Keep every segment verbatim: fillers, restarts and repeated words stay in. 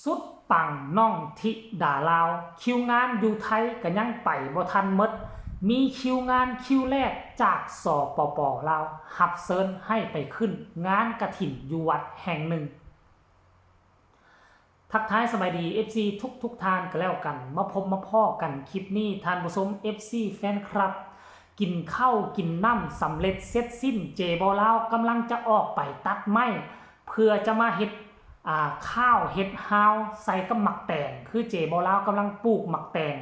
สุดปังน้องธิดาลาว คิวงานอยู่ไทยก็ยังไปบ่ทันหมด มีคิวงานคิวแรกจาก สปป ลาว รับเชิญให้ไปขึ้นงานกฐินอยู่วัดแห่งหนึ่ง ทักทายสบายดี เอฟซี ทุกทุกๆท่านก็แล้วกัน มาพบมาพ้อกันคลิปนี้ ท่านผู้ชม เอฟซี แฟนคลับ กินข้าวกินน้ำสำเร็จเสร็จสิ้น เจบ่าวลาวกำลังจะออกไปตัดไม้ เพื่อจะมาเฮ็ด อ่า ข้าวเฮ็ดฮาวใส่กับหมากแตง คือเจบ่าวลาวกำลังปลูกหมากแตง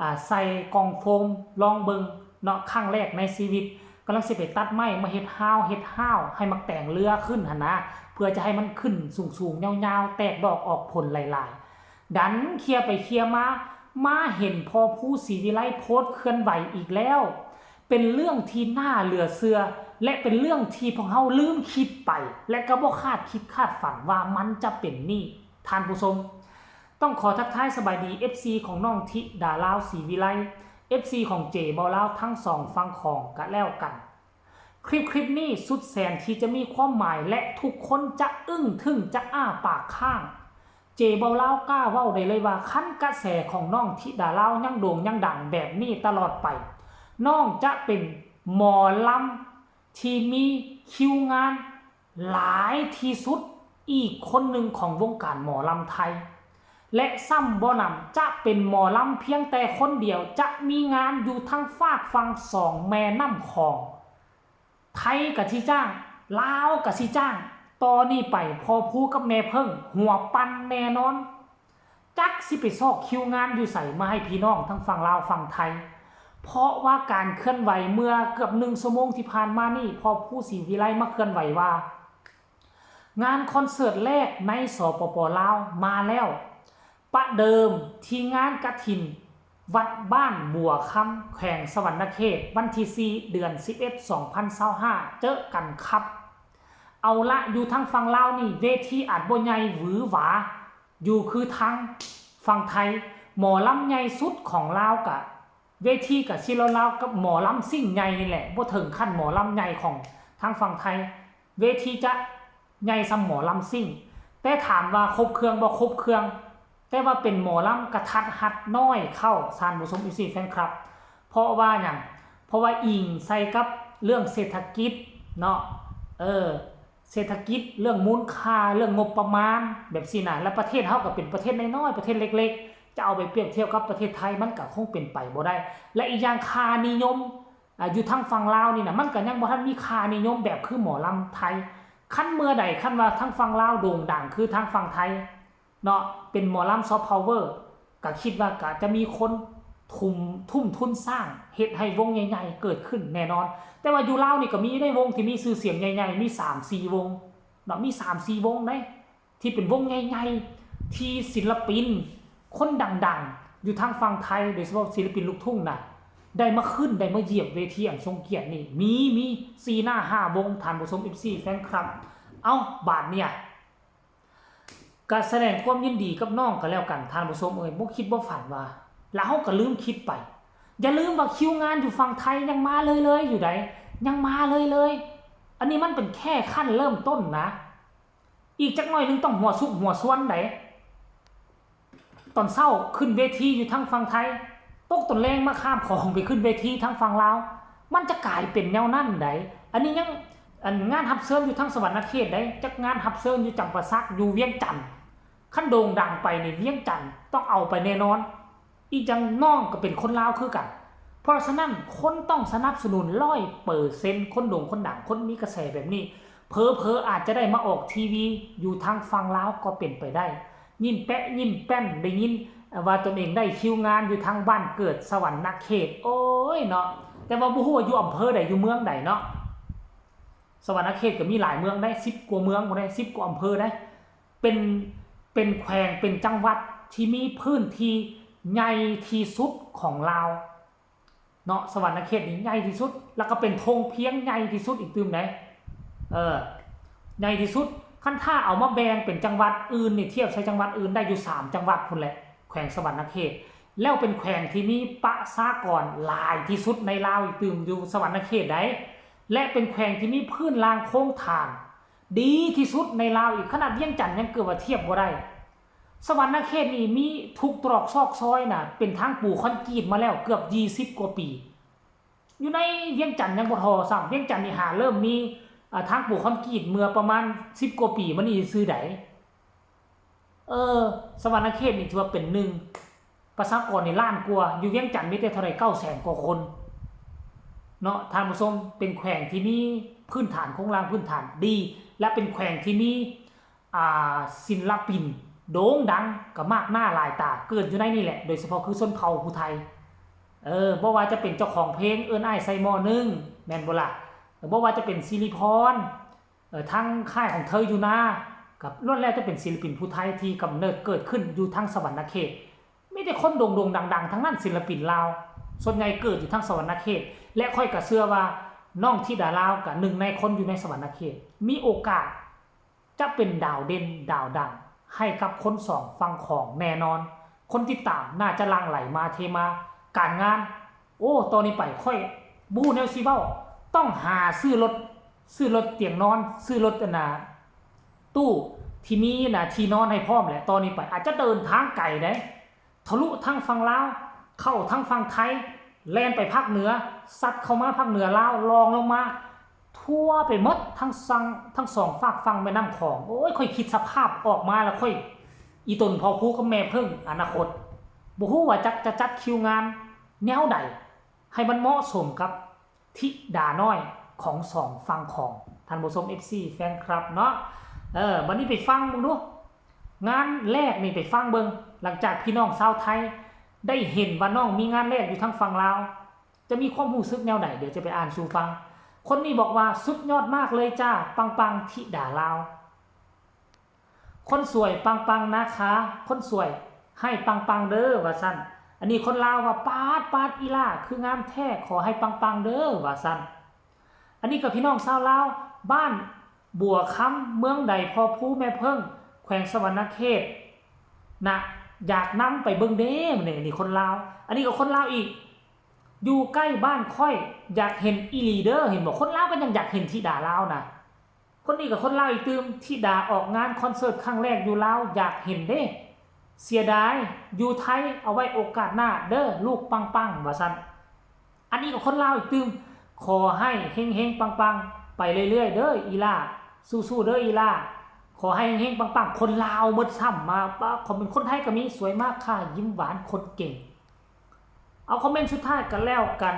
อ่า ใส่กล่องโฟมลองเบิ่งเนาะ ครั้งแรกในชีวิต กำลังสิไปตัดไม้มาเฮ็ดฮาวเฮ็ดฮาวให้หมากแตงเรือขึ้นหั้นนะ เพื่อจะให้มันขึ้นสูงๆ ยาวๆ แตกดอกออกผลหลายๆ ดันเคลียร์ไปเคลียร์มา มาเห็นพ่อภูศรีวิไลโพสต์เคลื่อนไหวอีกแล้ว เป็นเรื่องที่น่าเหลือเชื่อ และเป็นเรื่องที่พวกเฮาลืมคิดไป และก็บ่คาดคิดคาดฝันว่ามันจะเป็นนี่ ท่านผู้ชม ต้องขอทักทายสบายดี เอฟซี ของน้องธิดาลาวศรีวิไล เอฟซี ของเจบ่าวลาวทั้งสองฝั่งของก็แล้วกัน คลิปคลิปนี้สุดแสนที่จะมีความหมายและทุกคนจะอึ้งทึ่งจะอ้าปากค้าง เจบ่าวลาวกล้าเว้าได้เลยว่าคันกระแสของน้องธิดาลาวยังโด่งยังดังแบบนี้ตลอดไป น้องจะเป็นหมอลำที่มีคิวงานหลายที่สุดอีกคนหนึ่งของวงการหมอลำไทย และซ้ำบ่หนำจะเป็นหมอลำเพียงแต่คนเดียว จะมีงานอยู่ทั้งฟากฝั่งสองแม่น้ำของ ไทยกะสิจ้าง ลาวกะสิจ้าง ต่อนี้ไปพ่อภูกับแม่เพิ่งหัวปันแน่นอน จักสิไปซอกคิวงานอยู่ไสมาให้พี่น้องทั้งฝั่งลาวฝั่งไทย เพราะว่าการเคลื่อนไหวเมื่อเกือบหนึ่งชั่วโมงที่ผ่านมานี่ พ่อภูศรีวิไลมาเคลื่อนไหวว่า งานคอนเสิร์ตแรกใน สปป ลาวมาแล้ว ประเดิมที่งานกฐิน วัดบ้านบัวคำ แขวงสะหวันนะเขต วันที่สี่ เดือนสิบเอ็ด สองพันยี่สิบห้า เจอกันครับ เอาละ อยู่ทางฝั่งลาวนี่ เวทีอาจบ่ใหญ่หวือหวา อยู่คือทางฝั่งไทย หมอลำใหญ่สุดของลาวกะ เวทีกะสิลาวๆกับหมอลำซิ่งใหญ่นี่แหละ บ่ถึงขั้นหมอลำใหญ่ของทางฝั่งไทย เวทีจะใหญ่ส่ำหมอลำซิ่ง แต่ถามว่าครบเครื่องบ่ ครบเครื่อง แต่ว่าเป็นหมอลำกะทัดฮัดน้อยเข้า ท่านผู้ชม เอฟซี แฟนคลับ เพราะว่าหยัง เพราะว่าอิงใส่กับเรื่องเศรษฐกิจเนาะ เออ เศรษฐกิจ เรื่องมูลค่า เรื่องงบประมาณ แบบซี้นะ และประเทศเฮาก็เป็นประเทศน้อยๆ ประเทศเล็กๆ จะเอาไปเปรียบเทียบกับประเทศไทย มันก็คงเป็นไปบ่ได้ และอีกอย่างค่านิยม อ่า อยู่ทางฝั่งลาวนี่นะ มันก็ยังบ่ทันมีค่านิยมแบบคือหมอลำไทย คันเมื่อใด คันว่าทางฝั่งลาวโด่งดังคือทางฝั่งไทยเนาะ เป็นหมอลำซอฟต์พาวเวอร์ ก็คิดว่าก็จะมีคนทุ่ม ทุ่มทุนสร้าง เฮ็ดให้วงใหญ่ๆ เกิดขึ้นแน่นอน แต่ว่าอยู่ลาวนี่ก็มีในวงที่มีชื่อเสียงใหญ่ๆ มีสามสี่วงเนาะ มีสามสี่วงเด้ ที่เป็นวงใหญ่ๆ ที่ศิลปินคนดังๆ อยู่ทางฝั่งไทย โดยเฉพาะศิลปินลูกทุ่งน่ะ ได้มาขึ้น ได้มาเหยียบเวทีอันทรงเกียรตินี่ มี มีสี่หน้าห้าวง ท่านผู้ชม เอฟซี แฟนคลับ เอ้า บาดเนี่ย ก็แสดงความยินดีกับน้องก็แล้วกัน ท่านผู้ชมเอ้ย บ่คิดบ่ฝันว่า แล้วเฮาก็ลืมคิดไป อย่าลืมว่าคิวงานอยู่ฝั่งไทยยังมาเลยๆ อยู่ใด ยังมาเลยๆ อันนี้มันเป็นแค่ขั้นเริ่มต้นนะ อีกจักหน่อยหนึ่งต้องหัวซุกหัวซวนได ตอนเช้าขึ้นเวทีอยู่ทางฝั่งไทย ตกตอนแลงมาข้ามของไปขึ้นเวทีทางฝั่งลาว มันจะกลายเป็นแนวนั้นได อันนี้ยัง อันงานฮับเชิญอยู่ทางสะหวันนะเขตได จักงานฮับเชิญอยู่จำปาสัก อยู่เวียงจันทน์ คันโด่งดังไปนี่เวียงจันทน์ต้องเอาไปแน่นอน อีกอย่างน้องก็เป็นคนลาวคือกัน เพราะฉะนั้นคนต้องสนับสนุนร้อยเปอร์เซ็นต์ คนโด่งคนดัง คนมีกระแสแบบนี้ เผลอๆ อาจจะได้มาออกทีวีอยู่ทางฝั่งลาวก็เป็นไปได้ ยิ้มแปะยิ้มแป้น ได้ยินว่าตนเองได้คิวงานอยู่ทางบ้านเกิดสะหวันนะเขต โอ้ยเนาะ แต่ว่าบ่ฮู้ว่าอยู่อำเภอใด อยู่เมืองใดเนาะ สะหวันนะเขตก็มีหลายเมืองได สิบกว่าเมืองพุ้นได สิบกว่าอำเภอได เป็น เป็นแขวง เป็นจังหวัดที่มีพื้นที่ใหญ่ที่สุดของลาวเนาะ สะหวันนะเขตนี่ใหญ่ที่สุด แล้วก็เป็นทงเพียงใหญ่ที่สุดอีกตื่มได เออ ใหญ่ที่สุด คันถ้าเอามาแบ่งเป็นจังหวัดอื่นนี่ เทียบใส่จังหวัดอื่นได้อยู่สามจังหวัดพุ้นแหละ แขวงสะหวันนะเขต แล้วเป็นแขวงที่มีประชากรหลายที่สุดในลาวอีกตื่ม อยู่สะหวันนะเขตได และเป็นแขวงที่มีพื้นล่างโครงฐานดีที่สุดในลาวอีก ขนาดเวียงจันทน์ยังเกือบว่าเทียบบ่ได้ สะหวันนะเขตนี่มีทุกตรอกซอกซอยน่ะ เป็นทางปูคอนกรีตมาแล้วเกือบยี่สิบกว่าปี อยู่ในเวียงจันทน์ยังบ่ทอซ้ำ เวียงจันทน์นี่หาเริ่มมี อ่า ทางปูคอนกรีตเมื่อประมาณสิบกว่าปีมานี่ซื่อใด เออ สะหวันนะเขตนี่ถือว่าเป็นหนึ่ง ประชากรนี่ล้านกว่า อยู่เวียงจันทน์มีแต่เท่าไหร่เก้าแสนกว่าคน เนาะ ท่านผู้ชม เป็นแขวงที่มีพื้นฐานโครงร่างพื้นฐานดี และเป็นแขวงที่มี อ่า ศิลปินโด่งดังก็มากหน้าหลายตา เกิดอยู่ในนี่แหละ โดยเฉพาะคือชนเผ่าผู้ไทย เออ บ่ว่าจะเป็นเจ้าของเพลงเอิ้นอ้ายใส่หม้อนึ่ง แม่นบ่ล่ะ บ่ว่าจะเป็นสิริพร เอ่อ ทางค่ายของเธออยู่นา กับล้วนแล้วแต่เป็นศิลปินผู้ไทยที่กำเนิดเกิดขึ้นอยู่ทางสะหวันนะเขต มีแต่คนโด่งๆดังๆ ทั้งนั้น ศิลปินลาว ส่วนใหญ่เกิดอยู่ทางสะหวันนะเขต และข้อยก็เชื่อว่าน้องธิดาลาวก็หนึ่งในคนอยู่ในสะหวันนะเขต มีโอกาสจะเป็นดาวเด่นดาวดังให้กับคนสองฝั่งของแน่นอน คนติดตามน่าจะหลั่งไหลมาเทมา การงาน โอ้ ตอนนี้ไปข้อยบ่ฮู้แนวสิเว้า ต้องหาซื้อรถ ซื้อรถเตียงนอน ซื้อรถอันน่ะ ตู้ที่มีน่ะที่นอนให้พร้อมแหละ ตอนนี้ไปอาจจะเดินทางไกลเด้ ทะลุทั้งฝั่งลาว เข้าทั้งฝั่งไทย แล่นไปภาคเหนือ ซัดเข้ามาภาคเหนือลาว ลองลงมา ทั่วไปหมดทั้งซัง ทั้งสองฟากฝั่งแม่น้ำของ โอ้ย ข้อยคิดสภาพออกมาแล้วข้อย อีตนพ่อภูกับแม่เพิ่ง อนาคต บ่ฮู้ว่าจักจะจัดคิวงานแนวใด ให้มันเหมาะสมกับธิดาน้อยของสองฝั่งของ ท่านผู้ชม เอฟซี แฟนคลับเนาะ เออ บัดนี้ไปฟังเบิ่งดู งานแรกนี่ไปฟังเบิ่ง หลังจากพี่น้องชาวไทยได้เห็นว่าน้องมีงานแรกอยู่ทางฝั่งลาว จะมีความรู้สึกแนวใด เดี๋ยวจะไปอ่านสู่ฟัง คนนี้บอกว่า "สุดยอดมากเลยจ้า ปังๆ ธิดาลาว" คนสวยปังๆนะคะ คนสวยให้ปังๆเด้อ ว่าซั่น อันนี้คนลาวว่า "ป๊าดป๊าดอีหล่า คืองามแท้ ขอให้ปังๆเด้อ" ว่าซั่น อันนี้ก็พี่น้องชาวลาว บ้านบัวคำ เมืองใดพ่อภูแม่เพิ่ง แขวงสะหวันนะเขต นะ อยากนำไปเบิ่งเด้ นี่ นี่คนลาว อันนี้ก็คนลาวอีก "อยู่ใกล้บ้านข้อย อยากเห็นอีหลีเด้อ" เห็นบ่ คนลาวก็ยังอยากเห็นธิดาลาวนะ คนนี้ก็คนลาวอีกตื่ม "ธิดาออกงานคอนเสิร์ตครั้งแรกอยู่ลาว อยากเห็นเด้ เสียดายอยู่ไทย เอาไว้โอกาสหน้าเด้อ ลูกปังๆ" ว่าซั่น อันนี้ก็คนลาวอีกตื่ม "ขอให้เฮงๆปังๆ ไปเรื่อยๆเด้ออีหล่า สู้ๆเด้ออีหล่า ขอให้เฮงๆปังๆ" คนลาวหมดซ้ำ มา มาคอมเมนต์ คนไทยก็มี "สวยมากค่ะ ยิ้มหวาน คนเก่ง" เอาคอมเมนต์สุดท้ายกันแล้วกัน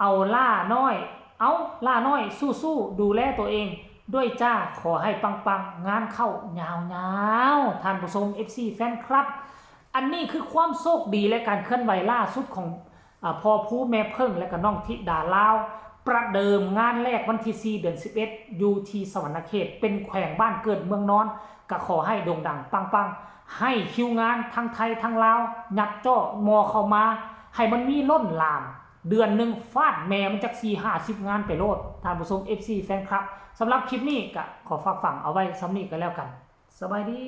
เอาล่าน้อย เอาล่าน้อย สู้ๆ ดูแลตัวเองด้วยจ้า ขอให้ปังๆ งานเข้ายาวๆ ท่านผู้ชม เอฟซี แฟนคลับ อันนี้คือความโชคดีและการเคลื่อนไหวล่าสุดของ อ่า พ่อภูแม่เพิ่ง และก็น้องธิดาลาว ประเดิมงานแรกวันที่สี่ เดือนสิบเอ็ด อยู่ที่สะหวันนะเขต เป็นแขวงบ้านเกิดเมืองนอน ก็ขอให้โด่งดังปังๆ ให้คิวงานทั้งไทยทั้งลาว ยัดจ้อมอเข้ามา ให้มันมีล้นหลาม เดือนหนึ่งฟาดแม่มันจักสี่ห้าสิบงานไปโลด ท่านผู้ชม เอฟซี แฟนคลับ สำหรับคลิปนี้ก็ขอฝากฝังเอาไว้ส่ำนี้ก็แล้วกัน สบายดี